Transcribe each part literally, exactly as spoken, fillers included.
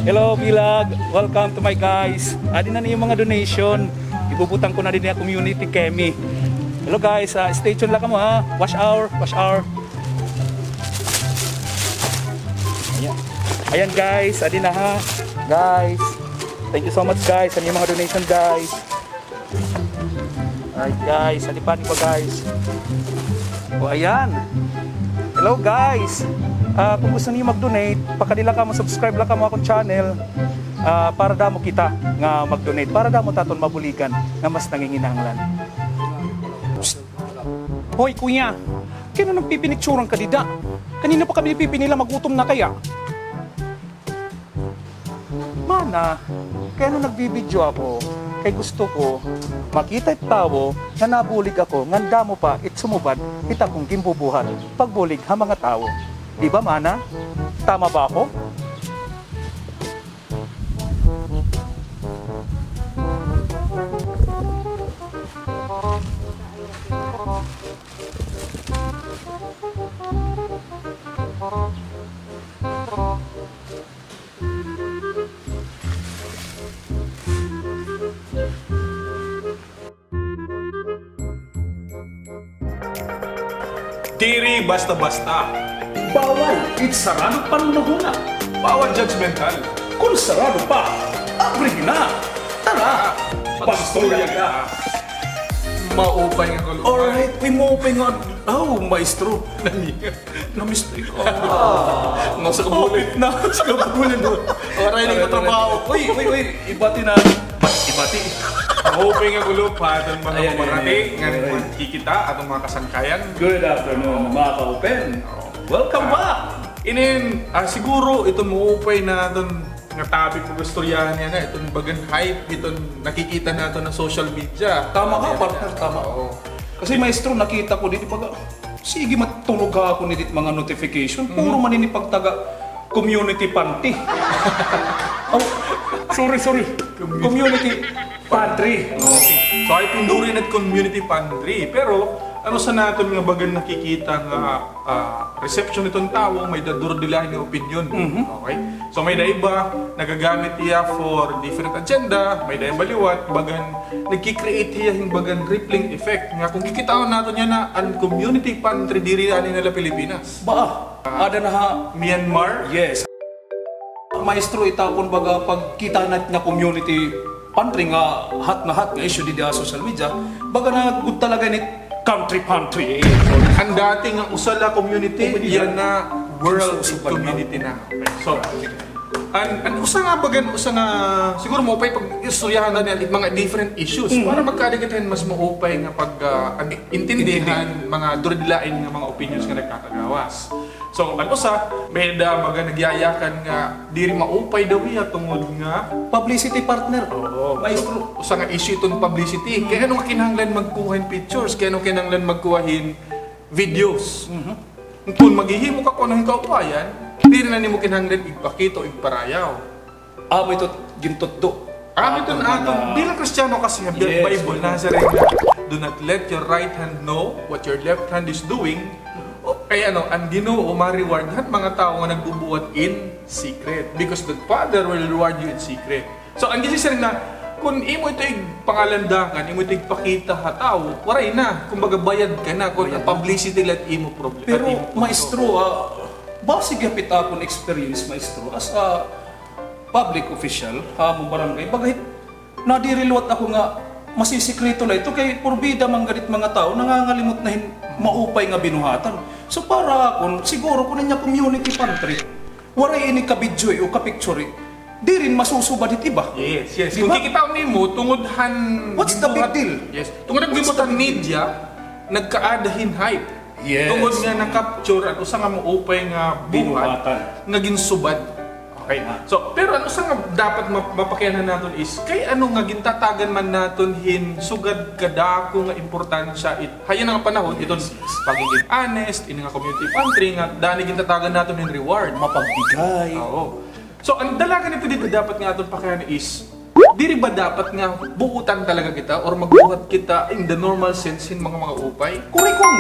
Hello, Bilag. Welcome to my guys. Adi na niyo mga donation. Ibubutang ko na din niya community kemi. Hello guys, ah, stay tuned lang kamo ha. Watch our, watch our. Ayan. Ayan guys, adi na ha. Guys, thank you so much guys sa inyong mga donation guys. Alright guys, halipani ko guys. O ayan. Hello guys. Ah, kung gusto niyo mag-donate, pakadi la kamo, subscribe la kamo akon channel. Ah, para damo kita nga mag-donate, para damo ta aton mabuligan nga mas nanginginahanglan. Psst! Hoy kuya, kay ano nagpipinicturan ka dida? Kanina pa kami nagpipinila, magutom na kaya. Mana, kay ano nagbibidyo ako? Kay gusto ko makita it tawo nga nabulig ako, ngan damo pa it sumubad it akong ginbubuhat pagbulig ha mga tawo. Di ba, mana? Tama ba ako? Diri basta-basta. Bawal it sarado panhunahuna. Bawal judgmental. Kon sarado pa, abrihi na. Tara, ah, pag-istorya kita. Maupay nga kulop. Alright, uy, maupay nga. Aw, maestro. Nani? Na-miss ko. Nga sa kabulan. Hapit na. Sa kabulan, no? Waray na yung trabaho. Uy, uy, uy. Ibati na. Ibati. Maupay nga kulop ha aton mga pamarati, nga nagkikita, aton mga kasangkayan. Good afternoon, mga ka-open. Welcome back. Inin, ah, siguro, iton maupay na aton nga topic pag-istoryahan niya na, iton bagan hype, iton nakikita naton ha social media. Tama ka, partner, tama. Oo. Kasi, maestro, nakita ko didi, baga, sige, matulog ha akon didi mga notification. Puro man ini pagtaga community panty. Oh, sorry, sorry. Community pantry. Okay. So, ay pinduri na community pantry. Pero, ano sa naton nga bagan nakikita nga ah, reception iton tawo, may-ada duro-dilain nga opinyon. Okay? So, may-ada iba, nagagamit hiya for different agenda, may-ada iba liwat, bagan, nagki-create hiya hin bagan rippling effect. Nga kung kikitaon naton yana, an community pantry diri ani nila Pilipinas. Ba, ada na ha Myanmar? Yes. Maestro, ita kon baga pagkita na nga community pantry nga hot na hot nga issue didi ha social media, baga na gud talaga ini country pantry. An dati nga usa la community, yana world community na. Okay. So, an, an usa nga bagan, usa nga, siguro maupay pag-istoryahan naton it mga different issues para magkaada kita hin mas maupay nga pag, ah, an, intindihan mga duro-dilain nga mga opinions nga nagkakagawas. So, an usa, may-ada baga nagyayakan nga diri maupay daw hiya tungod nga publicity, partner. Oo. Maestro. Usa nga issue iton publicity. Kay ano nga kinahanglan magkuha hin pictures? Kay ano kinahanglan magkuha hin videos? Kon maghihimo ka kuno hin kaupayan, diri na nimo kinahanglan igpakita o igparayaw. Amo ito gintutdo. Amo ito an aton, bilang Kristiyano kasi, ha Bible, nasiring nga, "Do not let your right hand know what your left hand is doing." O, kay ano, an Ginoo ma-reward han mga tawo nga nagbubuhat in secret, because the Father will reward you in secret. So, an ginsiring na, kon imo ito igpangalandakan, imo ito igpakita ha tawo, waray na. Kumbaga, bayad ka na kon an publicity la it imo problema. Pero, maestro, ah, base gihap it akon experience, maestro, as a public official ha amon barangay, baga hit, nadiri liwat ako nga masisikreto la ito kay porbida man gad it mga tawo nangangalimot na hin maupay nga binuhatan. So para akon, siguro kon an iya community pantry, waray ini ka-video o ka-picture, diri masusubad hit iba. Yes, yes. Di ba? Kon kikitaon nimo, tungod han, what's the big deal? Yes. Tungod han ginbuhat han media, nagkaada hin hype. Yes. Tungod nga na-capture an usa nga maupay nga buhat nga ginsubad. Okay. So, pero an usa nga dapat map-, mapakianhan naton is, kay ano nga gintatagan man naton hin sugad kadako nga importansya it-, ha yana nga panahon, iton pagiging honest, ini nga community pantry nga, dani gintatagan naton hin reward. Mapagbigay. Oo. So, an dalagan hito dida dapat nga aton pakianhan is, diri ba dapat nga buotan talaga kita or magbuhat kita in the normal sense hin mga, mga upay? Kurikong.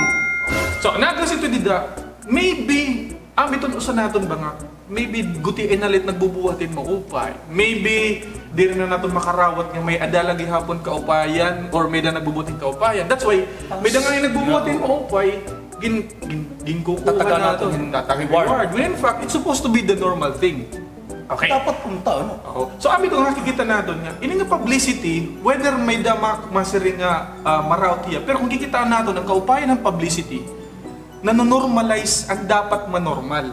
So, an address hito dida, maybe, amo iton usa naton ba nga Maybe gutiay na la it nagbubuhat hin maupay. Maybe diri na naton makarawat nga may-ada la gihapon kaupayan or may-ada nagbubuhat hin kaupayan. That's why may-ada ngani nagbubuhat hin maupay, gin-, gin-, ginkukuha naton hin reward. When in fact, it's supposed to be the normal thing. Okay. Dapat unta, ano? Oo. So, abi ko nga, nakikita naton nga ini nga publicity, whether may-ada ma-, masiring nga, ah, maraot hiya, pero kon kikitaan naton an kaupayan han publicity, nano-normalize an dapat manormal.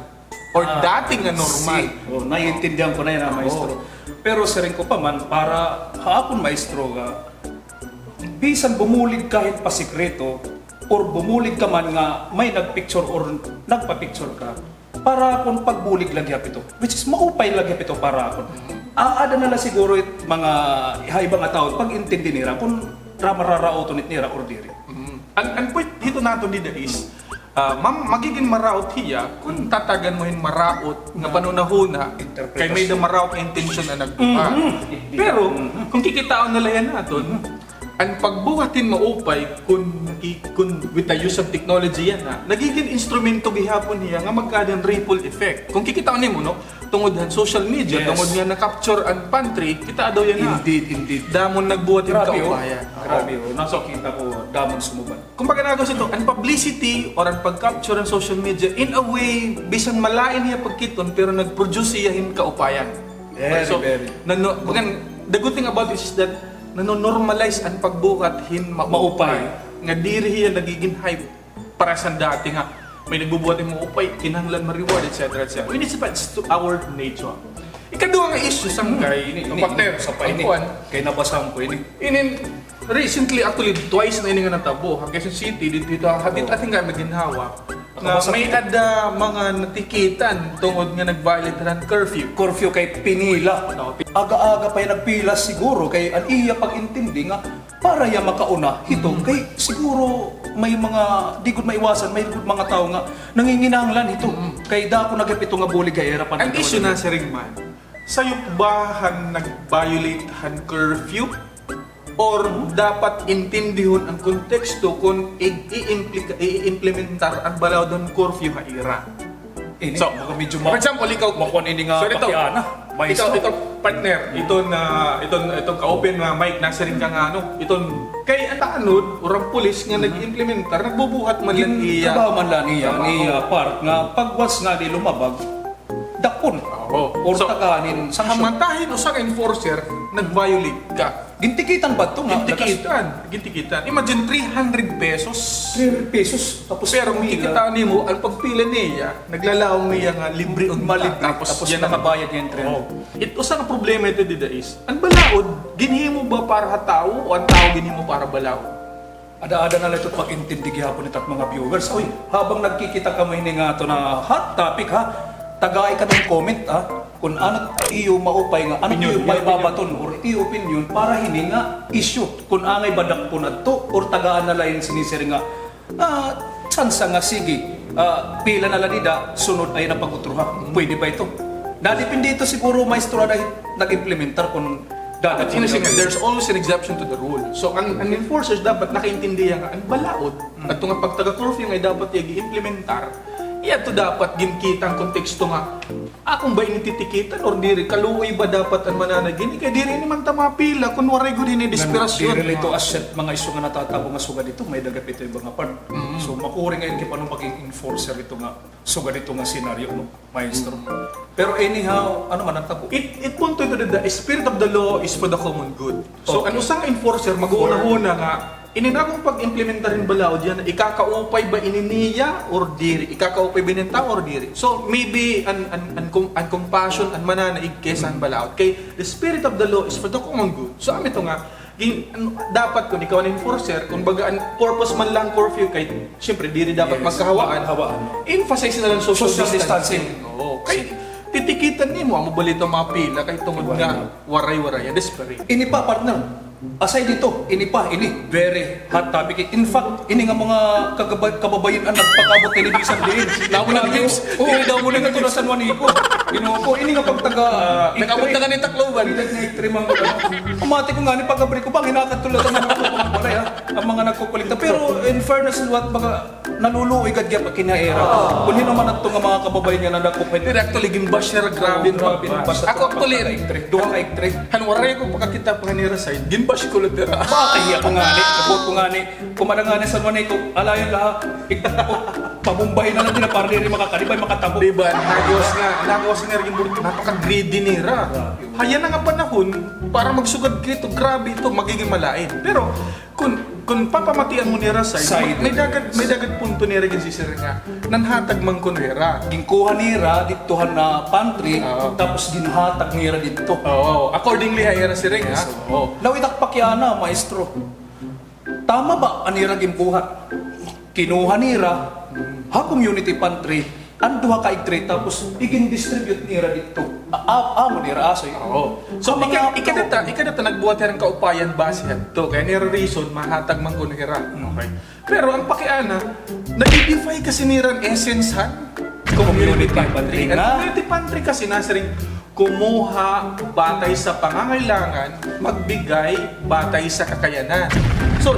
Or dati nga normal. Oo, naiintindihan ko na yana, maestro. Pero siring ko pa man, para ha akon, maestro, nga bisan bumulig ka hin pasikreto or bumulig ka man nga may nagpicture or nagpapicture ka, para akon pagbulig la gihap ito, which is maupay la gihap ito para akon. Aada na la siguro it mga ha iba nga tawo pag-intindi nira kon ra-, mararaoton it nira or diri. An, an point hito naton dida is, ah, ma-, magigin maraot hiya kon tatagan mo hin maraot nga panhunahuna kay may-ada maraot nga intensyon an nagbuhat. Pero kon kikitaon na la hiya naton, an pagbuhat hin maupay kon ki-, kon with the use of technology yana, nagigin instrumento gihapon hiya nga magkaada hin ripple effect. Kon kikitaon nimo, no, tungod han social media, tungod nga na-capture an pantry, kitaa daw yana. Indeed, indeed. Damo nagbuhat hin kaupayan. Grabe, oh. Nakikita ko, damo sumubad. Kumbaga, nagos ito, an publicity or an pag-capture han social media, in a way, bisan malain hiya pagkit-on, pero nag-produce hiya hin kaupayan. Very, very. Nano-, bagan, the good thing about this is that nano-normalize an pagbuhat hin maupay. Maupay. Nga diri hiya nagigin hype para sa dati nga may nagbubuhat hin maupay, kinahanglan ma-reward, et cetera, et cetera. It depends to our nature. Ikaduha nga issue, sangkay, ini, ini, partner, sa pa ini. Kay nabasa ko ini. Inin, Recently, actually, twice na ini nga natabo. Ha Quezon City, dito, dito, ha, dito, atin nga, may ginhawa. Nga may-ada mga natikitan tungod nga nag-violate han curfew. Curfew kay pinila. Oo, pi- Aga-aga pa hiya nagpila siguro kay an iya pag-intindi nga para hiya makauna hito. Kay siguro may mga, di gud maiwasan, may gud mga tawo nga nanginginahanglan hito. Kay dako na gihap ito nga bulig ha ira pa. An issue na, siring man, sayop ba han nag-violate han curfew? Or dapat intindihon an konteksto kon i-, i-implika-, i-implementar an balaod han curfew ha ira. Ini, so, baka medyo ma-, for example, ikaw, makuan ini nga pakiana, maestro. Ikaw, ikaw, partner, iton, ah, iton, iton ka-open nga mic, nasiring ka nga, ano, iton, kay an tanod, or an pulis nga nag-implementar, nagbubuhat man la iya. Trabaho man la niya, niya part nga pagwas nga di lumabag, dakpon. Oo. Or tagaan hin sanction. Mata hin usa ka enforcer, nag-violate ka. Gintikitan ba ito nga? Gintikitan. Gintikitan. Imagine, three hundred pesos. Three hundred pesos. Tapos pero kon kikita nimo, an pagpila niya, naglalaom niya nga libre unta. Tapos yana nakabayad nga entry. Oo. It, usa ka problema ito dida is, an balaod, ginhimo ba para ha tawo o an tawo ginhimo para balaod? Ada-ada na la ito pag-intindi gihapon it at mga viewers. Uy, habang nagkikita kamo hini nga aton nga hot topic, ha, tagai kami hin comment, ha, kon ano iyo maupay nga, ano iyo maibabaton or iyo opinion para hini nga issue. Kon angay ba dakpon adto or tagaan na la hin sinisiring nga, ah, tsansa nga sige, ah, pila na la dida, sunod ay na pag-utro, ha. Pwede ba ito? Nadepende ito siguro, maestro, ada nag-implementar kon Dapat ini siya nga, there's always an exception to the rule. So, an, an enforcers dapat nakaintindi nga an balaod, adto nga pagtaga-curfew nga dapat iya gi-implementar, iya to dapat ginkita an konteksto nga, akon ba ini titikitan or diri? Kaluoy ba dapat an mananag hini? Kay diri ini man ta mapila kon waray gud hini desperasyon. Diri la ito asset, mga issue nga natatabo nga sugad ito, may-ada gihap ito iba nga part. So, makuri nga ini kay paano maging enforcer ito nga sugad ito nga senaryo, no? Maestro. Pero anyhow, ano man an tabo? It, it punto ito dida, spirit of the law is for the common good. So, an usa nga enforcer, mag-uunahuna nga, ini nakon pag-implementar hin balaod yana, ikakaupay ba ini niya or diri? Ikakaupay ba ini hin tawo or diri? So, maybe an, an, an, com-, an compassion, an mananaig kaysa an balaod. Kay, the spirit of the law is for the common good. So, amo ito nga, Gin-, ano, dapat kon ikaw an enforcer, kumbaga, an purpose man la han curfew kay, siyempre, diri dapat magkahawaan. Magkahawaan. Emphasize na la an social distancing. Oo. Kay, titikitan nimo, amo ba la ito mapila, kay tungod nga, waray-waray, desperate. Ini pa, partner. Aside dito, ini pa, ini, very hot topic. In fact, ini nga mga kagaba-, kababayan an nagpakaabot ini bisan diin. Damo na, James. Oo, damo na, James. San Juanico. Ginoo ko, ini nga pagtaga, ah, nag-abot na nga ni Tacloban. Bilat nga extreme ang ano. Pamati ko nga ni pag-abri ko ba, hinakad to la sa mga balay, ha? An mga nagkukulikta. Pero in fairness, what, baga, Naluluoy gad gihap ak ha ira. Kun hin-o man adto nga mga kababayan nga nadakop hin. Pero actually, gin-bash nira, grabe. Oo, grabe, gin-bash. Ako, actually, duha ka ektre. Han waray ko pakakita pa han ira side, gin-bash ko la hira. Ba, kahiya ko ngani, kabot ko ngani. Kumada ngani sa San Juanico, alayon la ha. Ik-, pabombahin na la hira para diri makakalibay, makatabo. Di ba? Nagawas nga, nagawas nga naging burdo, napaka-greedy nira. Grabe. Hain na nga panahon, para magsugad ka hito, grabe ito, magiging malain. Pero, kun, kun papamatian mo nira side, side, may dagad, may dagad punto nira ginsisiring nga nanhatag man kuno hira. Ginkuha nira didto han pantry, oo, tapos ginhatag nira didto. Oo, accordingly ha ira siring, ha? Yes, oo. Oo. Now, it ak pakiana, maestro. Tama ba an ira ginbuhat? Kinuha nira ha community pantry an duha ka ektre, tapos igin-distribute nira didto. A-, a-, amo nira asoy. Oo. So, ika-, ikadata, ikadata nagbuhat hira hin kaupayan base hadto. Kay an ira reason, mahatag man kuno hira. Okay. Pero an pakiana, nadi-defy kasi nira an essence han community pantry. An community pantry kasi nasiring, kumuha batay sa pangangailangan, magbigay batay sa kakayanan. So,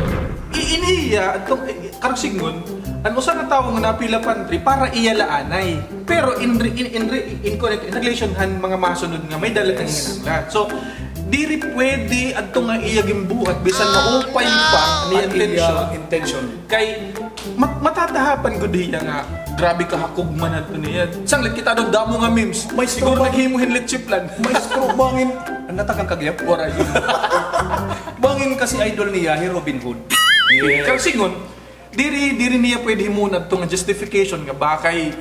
i-, ini hiya, adto, eh, karuyag sidngon, an usa nga tawo nga napila pantry para iya la anay. Pero in re-, in, in re-, in connect, in relation han mga masunod nga may dala nga kinahanglan. So, diri pwede adto nga iya ginbuhat, bisan maupay pa an iya intensyon. Kay mat-, matatahapan gud hiya nga, grabe kahakog man adto niya. Sanglit kita daw damo nga memes. Siguro naghimo hin leche flan. Maestro, bangin, natagan ka gihap? Waray. Bangin kasi idol niya, hi Robin Hood. Yes. Karuyag sidngon, diri, diri niya pwede himuon adto nga justification nga bakay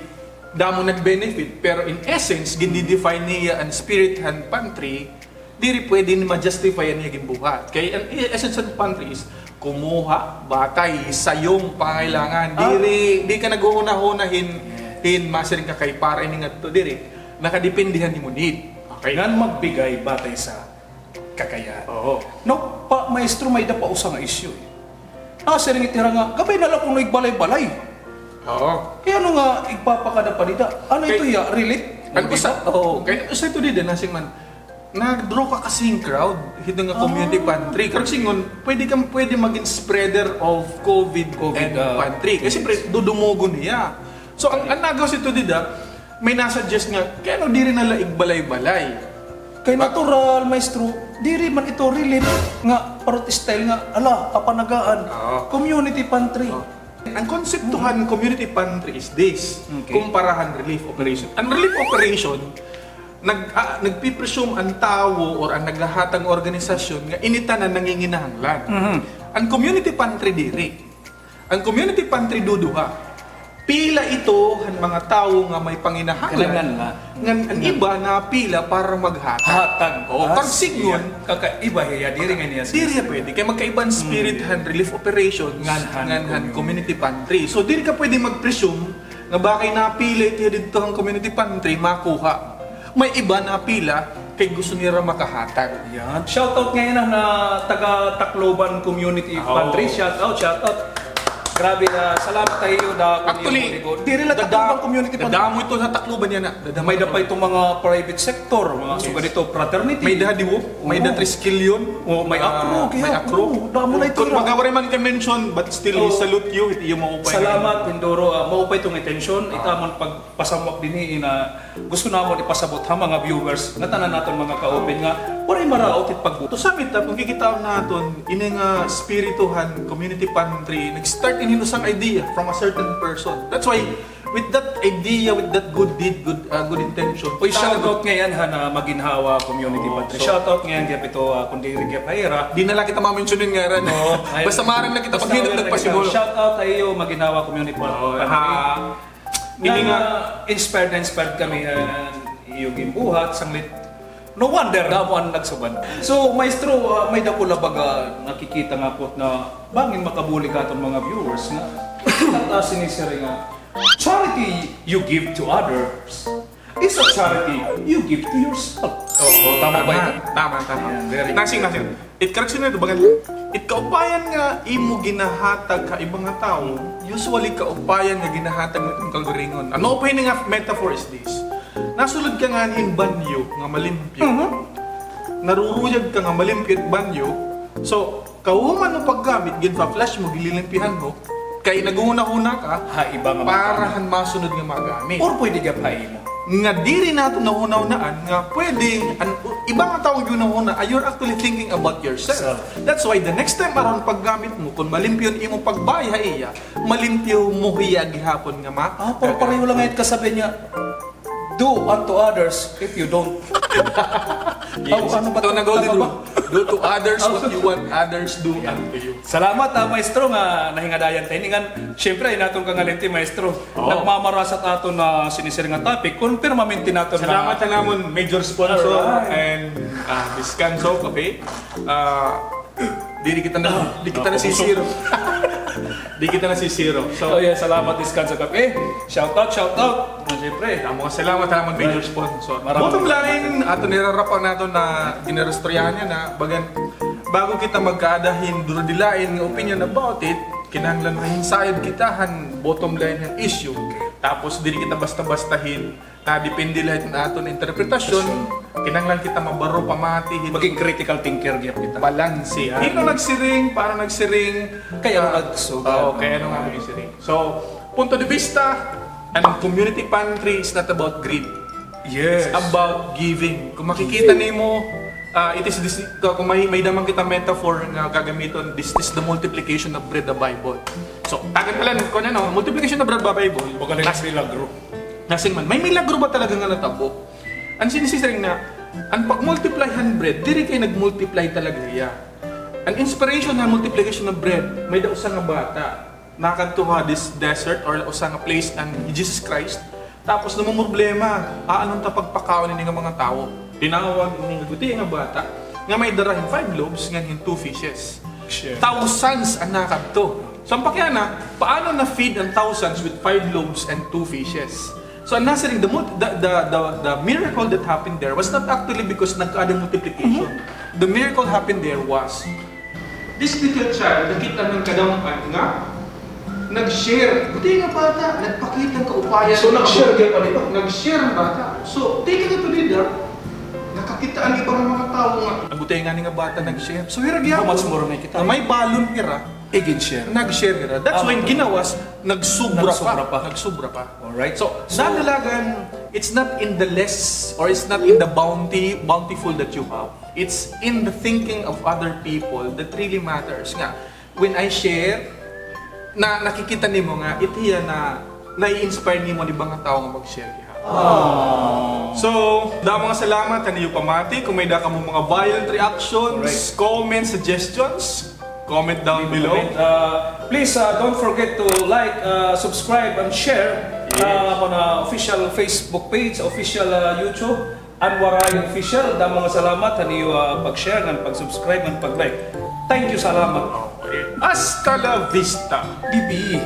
damo nag-benefit, pero in essence, gindi-defy niya an spirit han pantry. Diri pwede ni ma-justify an iya ginbuhat. Kay an essence of pantry is kumuha batay sa iyong pangangailangan. Ah. Diri, di ka naghuhunahuna hin, hin masiring ka kay para ini ngadto, diri. Nakadepende han imo need. Okay. Ngan magbigay batay sa kakayahan. Oo. No, pa, maestro, may-ada pa usa nga issue, eh. Ah, siring it ira nga, gabay na la kuno igbalay-balay. Oo. Kay ano nga igpapakada pa dida? Ano ito hiya? Relief? Ano ba sa? Oo, kay ano sa ito dida, nasiring man, nag-draw ka kasi hin crowd, hito nga community pantry. Karuyag sidngon, pwede ka, pwede maging spreader of COVID and pantry. Kasi, yes, pre, dudumugon hiya. So, an, an nagawas ito dida, may nasuggest nga, kay ano diri na la igbalay-balay? Kay natural, maestro, diri man ito relief nga parot style nga, ala, kapanagaan. Oo. Community pantry. Oo. An konsepto han community pantry is this, okay, kumpara han relief operation. An relief operation, nag-, ah, nagpipresume an tawo or an naghahatag nga organisasyon nga ini tanan nanginginahanglan. Mhm. An community pantry diri. An community pantry duduha. Pila ito han mga tawo nga may panginahanglan. Kinahanglan na. Ngan an iba napila para maghatag. Hatag. Oo, ah, karuyag sidngon. Kakaiba hiya, diri ngani hiya. Diri hiya pwede. Kay magkaiba an spirit han relief operation ngan han community pantry. So, diri ka pwede mag-presume nga bakay napila ito didto han community pantry, makuha. May iba napila kay gusto nira makahatag. Yan. Shout out ngayon na, na taga Tacloban Community Pantry. Shout out, shout out. Grabe, ah, salamat ha iyo, da community. Actually, diri la Tacloban Community Pantry. Dadamo ito ha Tacloban yana. May-ada pa ito mga private sector, mga sugad ito, fraternity. May-ada ha Diwo, may-ada ha Triskelion. Oh, may Akro, may Akro. Damo na ito. Kun baga waray man ka mention, but still, we salute you, it iyo maupay. Salamat, Mindoro, ah, maupay itong attention. It amon pag pasamwak dinhi na gusto namon ipasabot ha mga viewers nga tanan naton mga ka-open nga waray maraot it pagbuhat. To sum it up, kun kikitaon naton ini nga espiritu han community pantry, nag-start ini hin usa nga idea from a certain person. That's why with that idea, with that good deed, good, ah, good intention. Uy, shout out ngayan ha na Maginhawa Community Pantry. Shout out ngayan gihap ito, ah, kun diri gihap ha ira. Di na la kita ma-mention hin ngaran. Basta maaram na kita pag hin-o it nagpasimula. Shout out ha iyo, Maginhawa Community Pantry. Ini nga, ah, inspired na inspired kami han iyo ginbuhat, sanglit. No wonder, damo an nagsubad. So, maestro, ah, may-ada ko la baga nakikita nga quote na bangin makabulig aton mga viewers nga, ah, sinisiring nga, charity you give to others is a charity you give to yourself. Oo, tama ba ito? Tama, tama. Ayan, very good. Nasing, nasing. It correction na ito, bagan, it kaupayan nga imo ginahatag ha iba nga tawo, usually kaupayan nga ginahatag mo it imo kaugalingon. An maupay hini nga metaphor is this. Nasulod ka ngani hin banyo nga malimpyo. Mhm. Naruruyag ka nga malimpyo it banyo. So, kahuman mo paggamit, ginfa-flush mo, gililimpihan mo. Kay naghunahuna ka ha iba nga para han masunod nga magamit. Or pwede gihap ha imo. Nga diri naton nahunahunaan nga pwede an iba nga tawo naghunahuna, ah, you're actually thinking about yourself. Self. That's why the next time around paggamit mo, kon malimpyo an imo pagbahay ha iya, malimpyo mo hiya gihapon nga ma- Ah, pero pareho lang ngayon kasabi niya, "Do unto others if you don't." Yes. Ano ba ito? Ito na, golden rule. Do to others what you want others do unto you. Salamat, ah, maestro, nga nahingadayan ta ini ngan, siyempre, ay naton kangalinti, maestro. Oo. Nagmamarasat aton nga sinisiring nga topic, kon permanente naton nga. Salamat ha namon major sponsor and, ah, Descanso Cafe. Ah, diri kita na, di kita nasisiro. Di kita nasisiro. So, oh, yeah, salamat, Descanso Cafe. Shout out, shout out. Ah, siyempre. Damo nga salamat ha namon major sponsor. Maraming salamat. Bottom line, aton irarapang naton nga ginaristoryahan niya na bagan, bago kita magkaada hin durodilain nga opinion about it, kinahanglan mahinsayod kita han bottom line han issue. Tapos, diri kita basta-basta hin, ah, depende la hit aton interpretasyon. Kinahanglan kita mabaro pamati hin. Maging critical thinker gihap kita. Balanse. Hin-o nagsiring, paano nagsiring, kay ano, ah, nagsugat. Oo, kay ano nga nagsiring. So, punto de vista, an community pantry is not about greed. Yes. It's about giving. Kung makikita nimo, ah, it is this, kung may, may-ada man kita metaphor nga gagamiton, this is the multiplication of bread, the Bible. So, tagan ka lang, kung ano, multiplication of bread, the Bible. Baga na milagro. Nasiring man, may milagro ba talaga nga natabo? An sinisiring na, an pag-multiply han bread, diri kay nag-multiply talaga hiya. An inspiration han multiplication of bread, may-ada usa nga bata nakadto ha dis-, desert or usa nga place an Jesus Christ. Tapos namumroblema, aanhon ta pagpakaon ini nga mga tawo. Tinawag ini nga gutiay nga bata nga may dara hin five loaves ngan hin two fishes. Share. Thousands an nakadto. So, an pakiana, paano na-feed an thousands with five loaves and two fishes? So, an nasiring, the mul-, the, the, the, the miracle that happened there was not actually because nagkaada multiplication. The miracle happened there was, this little child, nakit-an han kadam-an nga nag-share. Gutiay nga bata, nagpakita hin kaupayan. So, nag-share gihap an ito? Nag-share an bata. So, taken to leader, nakakita an iba nga mga tawo nga, an gutiay ngani nga bata nag-share. So, hira gihapon, how much more na kita? Nga may balon hira. Igin-share. Nag-share hira. That's why ginawas, nagsubra pa. Nagsubra pa. Nagsubra pa. Alright. So, so, nadalagan, it's not in the less or it's not in the bounty, bountiful that you have. It's in the thinking of other people that really matters. Nga, when I share, na nakikita nimo nga, it hiya na nai-inspire nimo an iba nga tawo nga mag-share. So, damo nga salamat han iyo pamati. Kung may-ada kamo mga violent reactions, comments, suggestions, comment down below. Uh, please, uh, don't forget to like, uh, subscribe, and share, uh, on, uh, official Facebook page, official, uh, YouTube, Anwaray Official. Damo nga salamat han iyo, uh, pag-share ngan pag-subscribe ngan pag-like. Thank you, salamat. Okay. Hasta la vista, baby.